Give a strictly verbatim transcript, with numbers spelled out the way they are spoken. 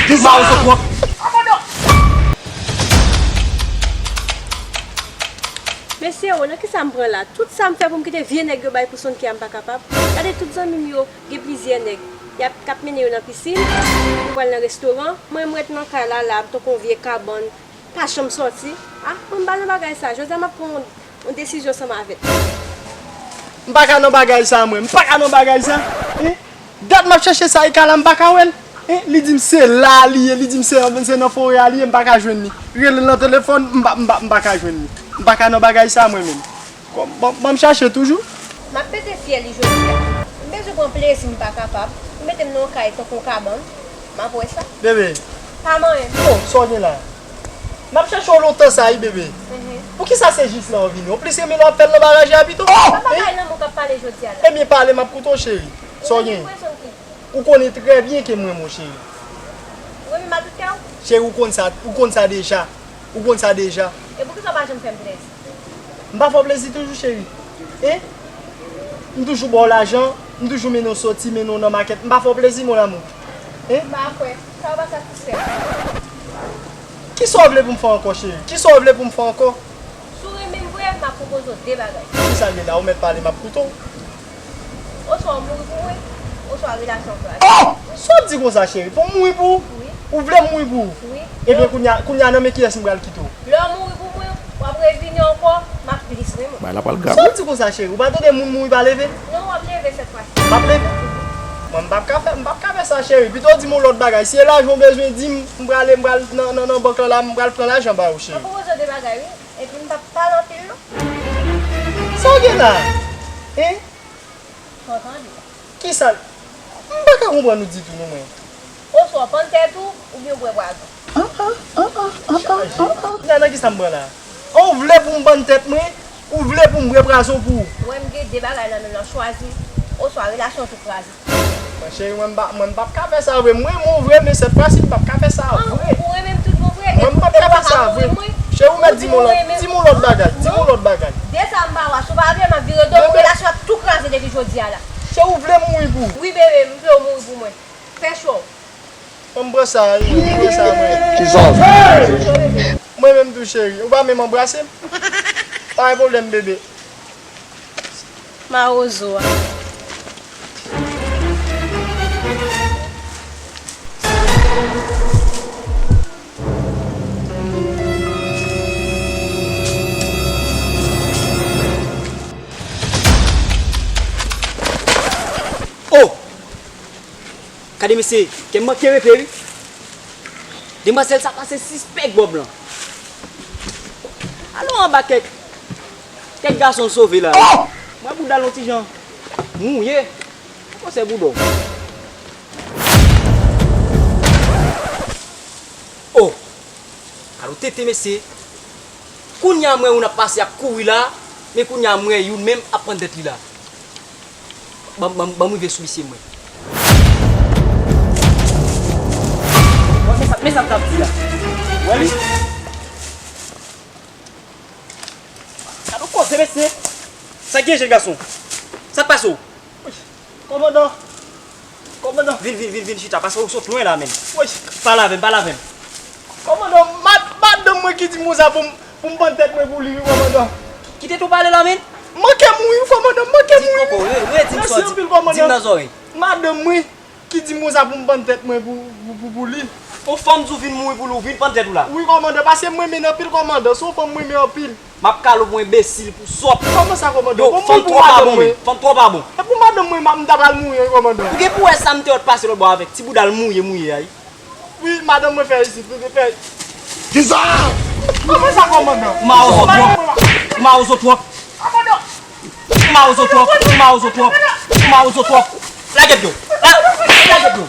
Mawozo twòp. Mesye, o, nan kisa m pran la? Tout sa m fè pou m kite vye nèg yo bay pou Sonky a, m pa kapab. Gade tout zanmi m yo, gen plizyè nèg. Y ap, k ap mennen yo nan pisin, yo pral nan restoran. Mwen, m ret nan kay la, la, m tankou yon vye kabann, pa janm sòti. A, mwen, m pa nan bagay sa. Jodi a, m ap pran yon, yon desizyon ansanm avè l. M pa ka nan bagay sa, mwen. M pa ka nan bagay sa. Hein? Dat m ap chèche Saïka la, m pa ka wè l. Hein? Li di m se la li ye, li di m se, se nan forè a li ye, m pa ka jwenn li. Rele l nan telefòn, m pa, m pa, m pa ka jwenn li. M pa ka nan bagay sa, mwen menm. Bon, bon, bon, m chache toujou. M ap pete fyèl li jodi a. M bezwen pran plezi, m pa kapab. M mete m nan yon kay tankou yon kabann. M ap wè sa. Bebe. Pa manyen. Oh, sa w gen la? M ap chèche w lontan sa wi, bebe. Mhm. Poukisa se jis la w vini? Ou plis renmen lè w ap fè l nan baraj la pito? Oh! Pa bagay lanmou k ap pale jodi a la. Ebyen, pale, m ap koute w, cheri. Sa w gen? Ou konnen trè byen ke m renmen w, cheri. Ou renmen m a tout kè w? Cheri, ou konn sa, ou konn sa deja. Ou konn sa deja. E poukisa w pa janm fè m plezi? M pa fè w plezi toujou, cheri? Hein? M toujou ba w lajan, m toujou mennen w soti, mennen w nan makèt. M pa fè w plezi, mon amour? Hein? M pa kwè. Sa yo pa satisfè m. Kisa w vle pou m fè ankò, cheri? Kisa w vle pou m fè ankò? Si w renmen m vre, m ap pwopoze w de bagay. Kisa l ye la? Ou mèt pale, m ap koute w. Oswa w mouri pou mwen, oswa relasyon an kraze. Oh! Sa w di konsa, cheri? Pou m mouri pou ou? Wi. Ou vle m mouri pou ou? Wi. Ebyen, kounye a, kounye a, nan men kiyès m pral kite w? Lè w mouri pou mwen, w ap revini ankò, m ap plis renmen w. Bagay la pral grav. Sa w di konsa, cheri? Ou pa tande moun mouri pa leve? Non, w ap leve sèt fwa. M ap leve? Mwen, m p ap ka fè, m p ap ka fè sa, cheri. Pito w di m yon lòt bagay. Si e lajan w bezwen, di m, m prale, m pral nan, nan, nan bank lan la, m pral pran lajan ba ou, cheri. M ap pwopoze w de bagay, wi. Epi m p ap pale anpil, non. Sa w gen la? Hein? Sa w tande? Kisa? M pa ka konprann ou ditou, non, mwen. Oswa w pann tèt ou, oubyen w bwè pwazon. Nan, nan kisa m pran la? Ou vle pou m pann tèt mwen, ou vle pou m bwè pwazon pou ou? Ou wè m gen de bagay nan men m nan, chwazi, oswa relasyon an tou kraze. Mwen, cheri, mwen, m pa, mwen, m p ap ka fè sa vre. Mwen, mwen, vre, men sèt fwa si, m p ap ka fè sa vre. Ou renmen m tout bon vre? Mwen, m p ap ka fè sa vre. Cheri, ou mèt di m yon lòt, di m yon lòt bagay. Di m yon lòt bagay. De sa m pa wè, si w pa vle, m ap vire do pou relasyon ap tou kraze depi jodi a la. Cheri, ou vle m mouri pou ou? Wi, bebe, m vle w mouri pou mwen. Fè chwa w. Mwen, m pran sa, wi, mwen, m pran sa, mwen. Kisa? Mwen menm tou, cheri. Ou pa menm anbrase m? Pa gen pwoblèm, bebe. Mawozo a. Oh! Gade mesye, kè m manke repe wi. Demwazèl sa pase sispèk bòb lan. Alon anba kèk, kèk gason sove la wi. Mwen bouda l yon ti jan mouye. Poko sè bouda w. Oh! Alon tete mesye. Kounya mwen youn ap pase ap kouri la, men kounya mwen youn menm ap pann tèt li la. Ban, ban, ban m rive sou misye mwen. Wè, men sa, men sa m t ap di la. Wè li. Gade yon koze, mesye. Sa k gen, jèn gason? Sa k pase w? Kòmandan. Kòmandan. Vin, vin, vin, vin chita, paske w sot lwen la, menn. Woy. Pale avè m, pale avè m. Kòmandan, mad-, madanm mwen ki di m konsa pou m, pou m pann tèt mwen pou li, wi, kòmandan. Ki te tou pale la, menn? Manke mouri, wi, kòmandan, manke mouri. Di poko, re-, redi m sa w di. Mèsi anpil, kòmandan. Di m nan zòrèy. Madanm mwen ki di m konsa pou m pann tèt mwen pou, pou, pou, pou li. Yon fanm di w vin mouri pou li, w vin pann tèt ou la? Wi, kòmandan, paske m renmen l anpil, kòmandan. Se yon fanm m renmen anpil. M ap kale w pou enbesil, pou sòt. Kòman sa, kòmandan? Yo, fanm twò pa bon, men. Fanm twò pa bon. E pou madanm mwen, m ta pral mouri, wi, kòmandan. Ou gen pou wè sa m te wè t pase lòt bò avèk ti bouda l mouye, mouye a, wi. Wi, madanm mwen fè isit, wi, fè. Kisa? Kòman sa, kòmandan? Mawozo twòp. Mawozo twòp. Mawozo twòp. Mawozo twòp. Mawozo twòp. Lage pye w. La-, lage pye w.